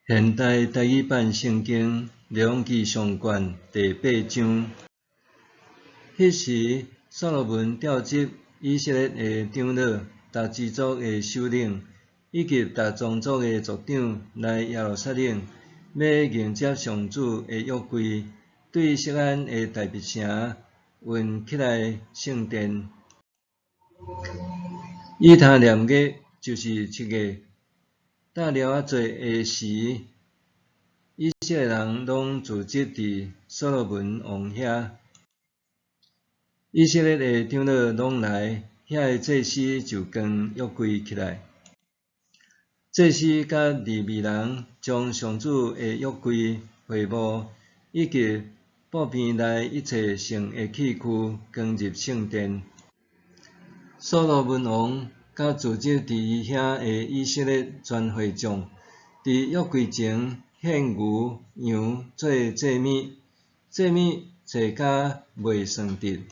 現代台語版聖經列王紀上卷第八章。彼時，所羅門召集以色列的長老、逐支族的首領，以及逐宗族的族長來耶路撒冷，欲迎接上主的約櫃，對錫安的大衛城運起來聖殿。以他念月，就是7月，搭寮仔節的時，以色列人攏聚集佇所羅門王遐。以色列的長老攏來，遐的祭司就扛約櫃起來。祭司佮利未人將上主的約櫃、會幕以及布棚內一切聖的器具扛入聖殿。所羅門王佮聚集佇伊遐的以色列全會眾，佇約櫃前獻牛羊做祭物，祭物濟甲袂算得。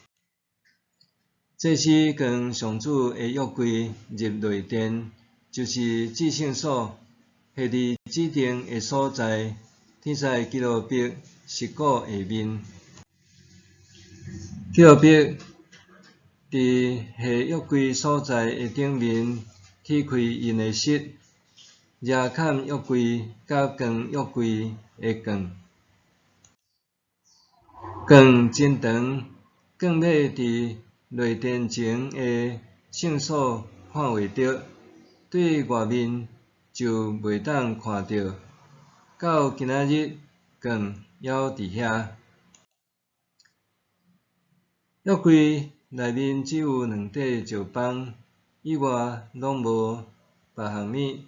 祭司扛上主的約櫃入內殿，就是至聖所，下佇指定的所在，天使基路伯實鼓下面。基路伯佇下約櫃所在的頂面，踢開𪜶的膝，掠崁約櫃佮扛約櫃的棍。棍真長，棍尾佇內殿前的聖所看袂著，對外面就袂當看著。到今仔日，棍猶佇遐。約櫃內面只有兩塊石枋，以外攏無別項物。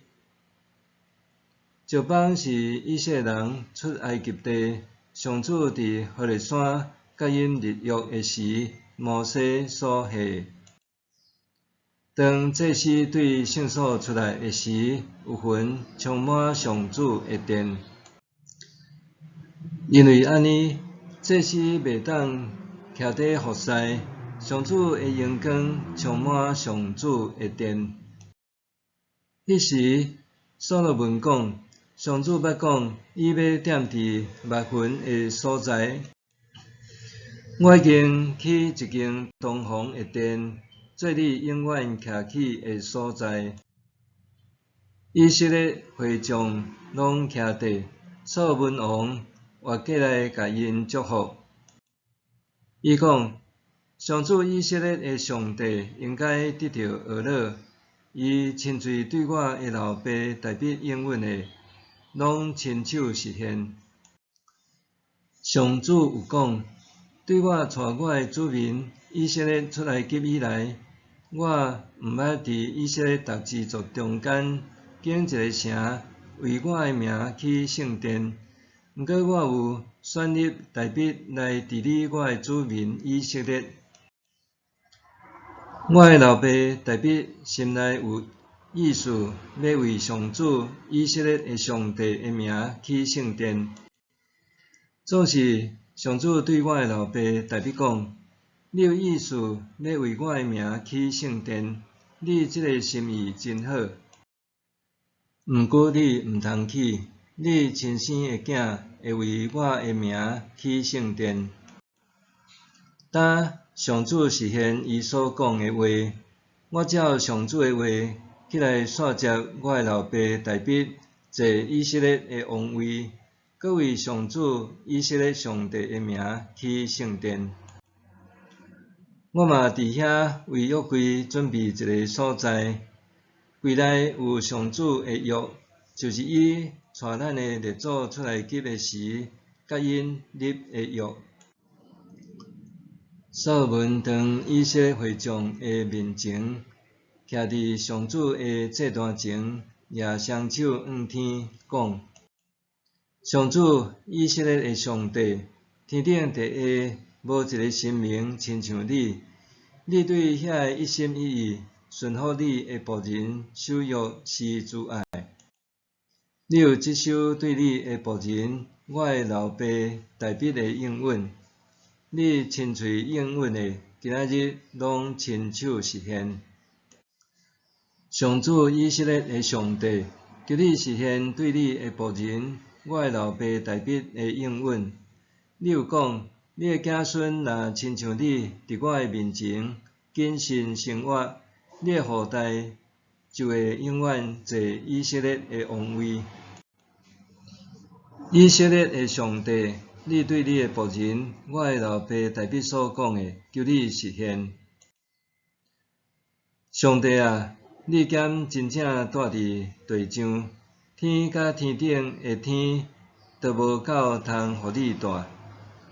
石枋是以色列人出埃及地，上主佇何烈山佮𪜶立約的時，摩西所下的。當祭司對聖所出來的時，有雲充滿上主的殿。因為按呢，祭司袂當徛佇服侍，上主的榮光充滿上主的殿。彼時，所羅門講：上主捌講，伊欲踮佇密雲的所在。我已經起一間東方的殿，做你永遠徛起的所在。以色列會眾攏徛地，所羅門王越過來共𪜶祝福。伊講：上主以色列的上帝應該得著呵咾，伊親喙對我的老爸大衛應允的，攏親手實現。上主有講，對我帶我的子民以色列出埃及以來，我毋捌佇以色列逐支族中間揀一个城，為我的名起聖殿。毋過我有選立大衛來治理我的子民以色列。我的老爸大衛心內有意思，欲為上主以色列的上帝的名起聖殿。總是上主對我的老爸大衛講：你有意思欲為我的名起聖殿，你這个心意真好。毋過你毋通起，你親生的囝會為我的名起聖殿。當上主實現伊所講的話，我照上主的話起來紲接我的老爸大衛坐以色列的王位，閣為上主以色列上帝的名起聖殿。我嘛佇遐為約櫃準備一个所在，櫃內有上主的約，就是伊帶咱的列祖出埃及的時，佮𪜶立的約。所羅門當以色列會眾的面前，徛佇上主的祭壇前，舉雙手向天講：上主以色列的上帝，天頂地下無一个神明親像你，你對遐个一心一意順服你的僕人守約施慈愛。你有執守對你的僕人我的老爸大衛的應允，你親喙應允的，今仔日攏親手實現。上主以色列的上帝，求你實現對你的僕人，我的老爸大衛的應允。你有講，你的子孫若親像你佇我的面前謹慎生活，你的後代就會永遠坐以色列的王位。以色列的上帝，你對你的僕人，我的老爸大衛所講的，求你實現。上帝啊，你敢真正蹛佇地上？天佮天頂的天都無夠通予你蹛，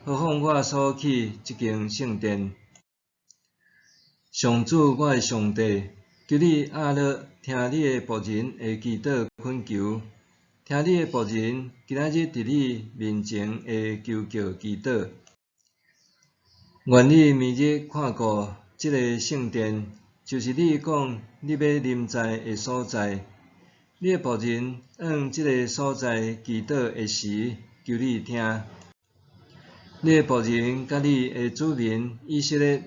何況我所起這間聖殿？上主，我的上帝，求你壓落聽你的僕人的祈禱懇求，聽你的僕人今仔日佇你面前的求叫祈禱。願你明日看顧這个聖殿，就是你講你欲臨在的所在。你的僕人向這个所在祈禱的時，求你聽。你的僕人佮你的子民以色列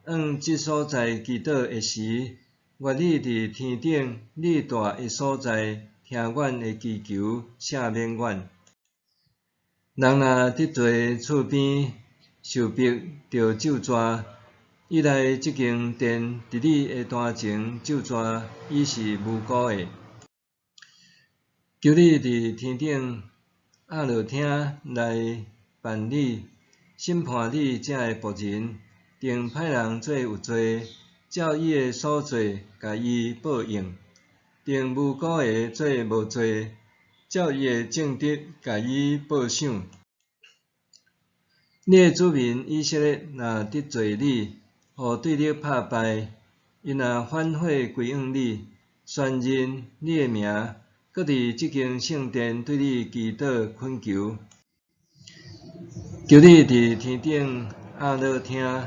向這所在祈禱的時，願你佇天頂你蹛的所在聽阮的祈求，赦免阮。人若得罪厝邊受逼著咒詛，伊來這間殿佇你的壇前咒詛，伊是無辜的。求你佇天頂壓落聽來辦理審判你這个僕人，定歹人做有罪，照伊的所做共伊報應；定無辜的做無罪，照伊的正直共伊報賞。你的子民以色列若得罪你，予對敵拍敗，𪜶若反悔歸向你，宣認你的名，閣佇這間聖殿對你祈禱懇求，求你佇天頂壓落聽，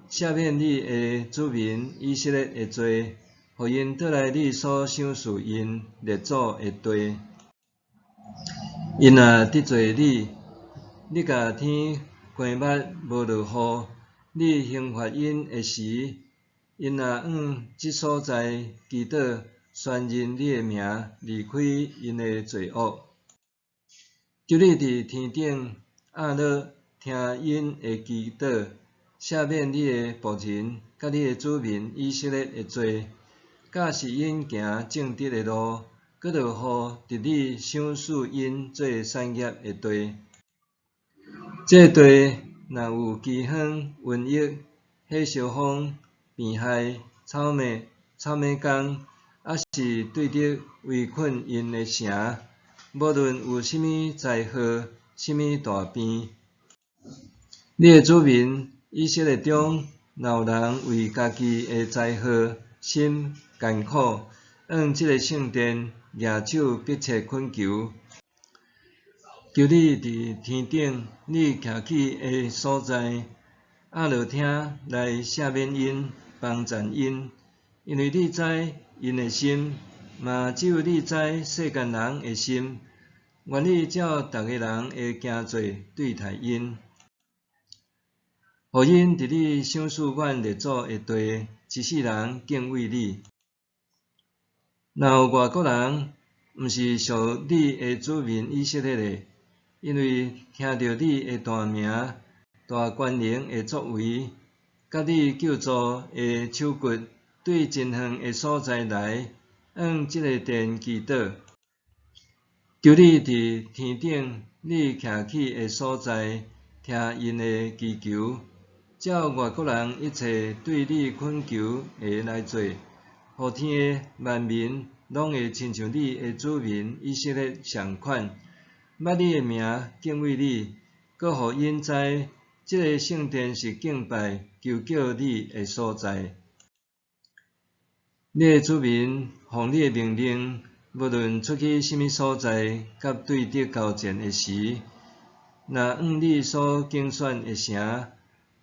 赦免你的子民以色列的罪，予𪜶倒來你所賞賜𪜶列祖的地。𪜶若得罪你，你共天關密無落雨，你刑罰𪜶的時，𪜶若向這所在祈禱，宣認你的名，離開𪜶的罪惡，求你佇天頂壓落聽𪜶的祈禱，赦免你的僕人佮你的子民以色列的罪，教示𪜶行正直的路，閣落雨佇你賞賜𪜶做產業的地。這地若有饑荒、瘟疫、火燒風、病害、草莓、草莓工，抑是對敵圍困𪜶的城，無論有啥物災禍、啥物大病，你的子民以色列中，若有人為家己的災禍心艱苦，向這个聖殿舉手迫切懇求，求你佇天頂你徛起的所在，壓落聽來赦免𪜶，幫贊𪜶，因為你知𪜶的心，嘛只有你知世間人的心。願你照逐个人的行做對待𪜶，予𪜶佇你賞賜阮列祖的地，一世人敬畏你。若有外國人，毋是屬你的子民以色列的，因為聽著你的大名、大權能的作為，佮你救助的手骨，對真遠的所在來，向這个殿祈禱，求你佇天頂你徛起的所在，聽𪜶的祈求，照外國人一切對你懇求的來做，予天的萬民攏會親像你的子民以色列仝款，捌你的名，敬畏你，閣予𪜶知，這个聖殿是敬拜、求叫你的所在。你的子民奉你的命令，無論出去啥物所在，佮對敵交戰的時，若向你所揀選的城，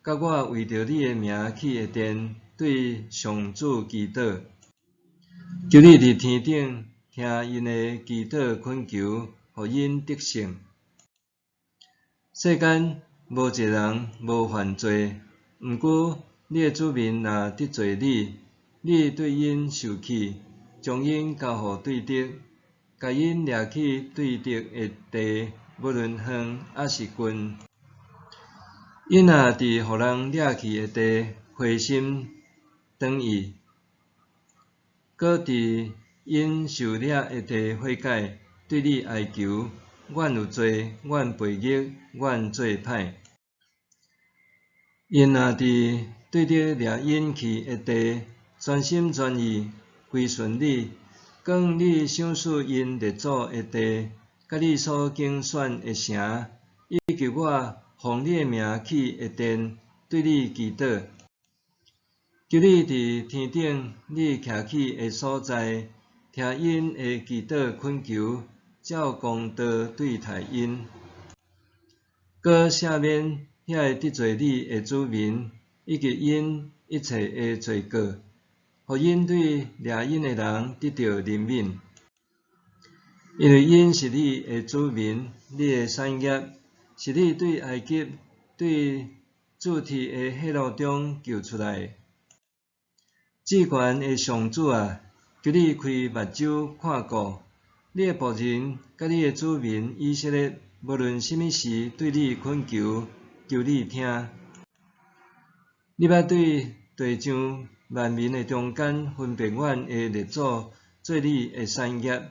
佮我為著你的名起的殿，對上主祈禱，求你佇天頂聽𪜶的祈禱懇求，予𪜶得勝。世間無一个人無犯罪，毋過你的子民若得罪你，你對𪜶受氣，將𪜶交予對敵，共𪜶掠去對得的地，無論遠抑是近。𪜶若佇予人掠去的地回心轉意，閣佇𪜶受掠的地悔改，對你哀求，阮有罪，阮悖逆，阮做歹。𪜶若佇對得掠𪜶去的地，全心全意歸順你，閣向你賞賜𪜶列祖的地，佮你所揀選的城，以及我奉你的名起的殿，對你祈禱。求你佇天頂你徛起的所在，聽𪜶的祈禱懇求，照公道對待𪜶，閣赦免遐个得罪你的子民，以及𪜶一切的罪過，予𪜶對掠𪜶的人得著憐憫。因為𪜶是你的子民，你的產業，是你對埃及、對鑄鐵的火爐中救出來的。至懸的上主啊，求你開目睭看顧，你的僕人佮你的子民以色列，無論啥物時對你懇求，求你聽。你捌對地上萬民的中間分別阮的列祖做你的產業，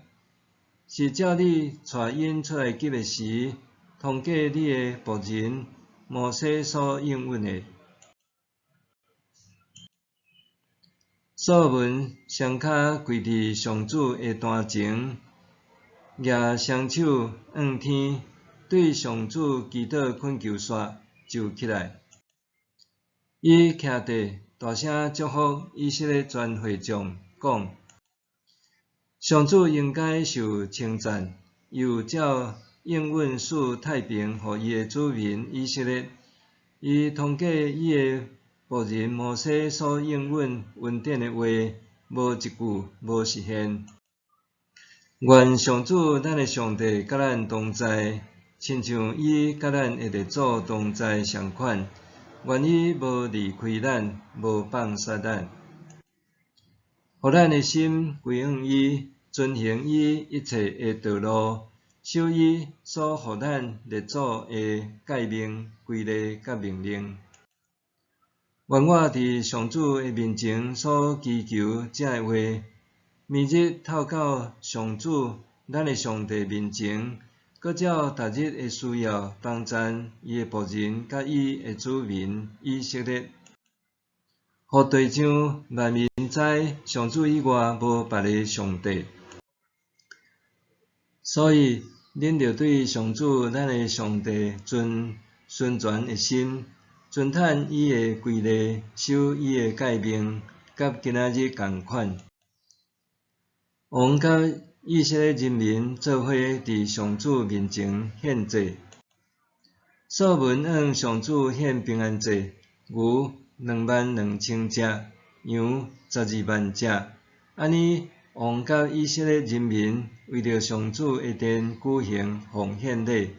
是照你帶𪜶出埃及的時，通過你的僕人摩西所應允的。所羅門雙跤跪佇上主的壇前，舉雙手向天，對上主祈禱懇求煞，就起來。伊徛地，大聲祝福以色列全會眾，講：上主應該受稱讚，伊有照應允賜太平予伊的子民以色列。伊通過伊的僕人摩西所應允恩典的話，無一句無實現。願上主咱的上帝佮咱同在，親像伊佮咱的列祖同在仝款。願伊無離開咱，無放殺咱，予咱的心歸向伊，遵行伊一切的道路，守伊所予咱列祖的誡命、規例佮命令。願我佇上主的面前所祈求這个話，明日透到上主咱的上帝面前，閣照逐日的需要幫贊伊的僕人佮伊的子民以色列，予地上萬民知上主以外無別个上帝。所以，恁著對上主咱的上帝存純全的心，遵趁伊的規例，守伊的誡命，佮今仔日仝款。王佮以色列人民做伙佇上主面前獻祭。所羅門向上主獻平安祭，牛22,000隻，羊120,000隻。按呢，王佮以色列人民為著上主的殿舉行奉獻禮。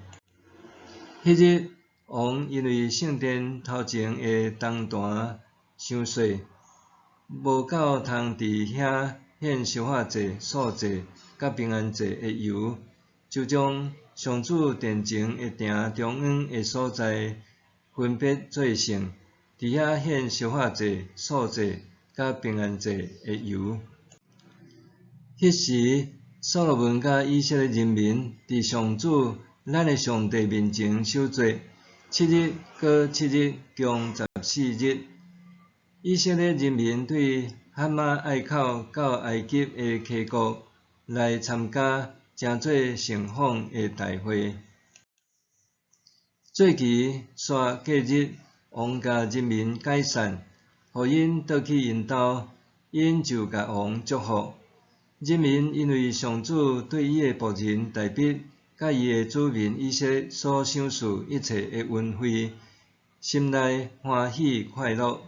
彼日，王因為聖殿頭前的銅壇傷細，無夠通佇遐獻燒化祭、素祭佮平安祭的油，就將上主殿前的埕中央的所在分別做聖，佇遐獻燒化祭、素祭佮平安祭的油。彼時，所羅門佮以色列人民佇上主咱的上帝面前守節，七日閣七日，共14日。以色列人民對哈馬隘口到埃及的溪谷來參加，成做盛放的大會。節期煞過日，王共人民解散，予𪜶倒去𪜶兜，𪜶就共王祝福。人民因為上主對伊的僕人大衛佮伊的子民以色列所賞賜一切的恩惠，心內歡喜快樂。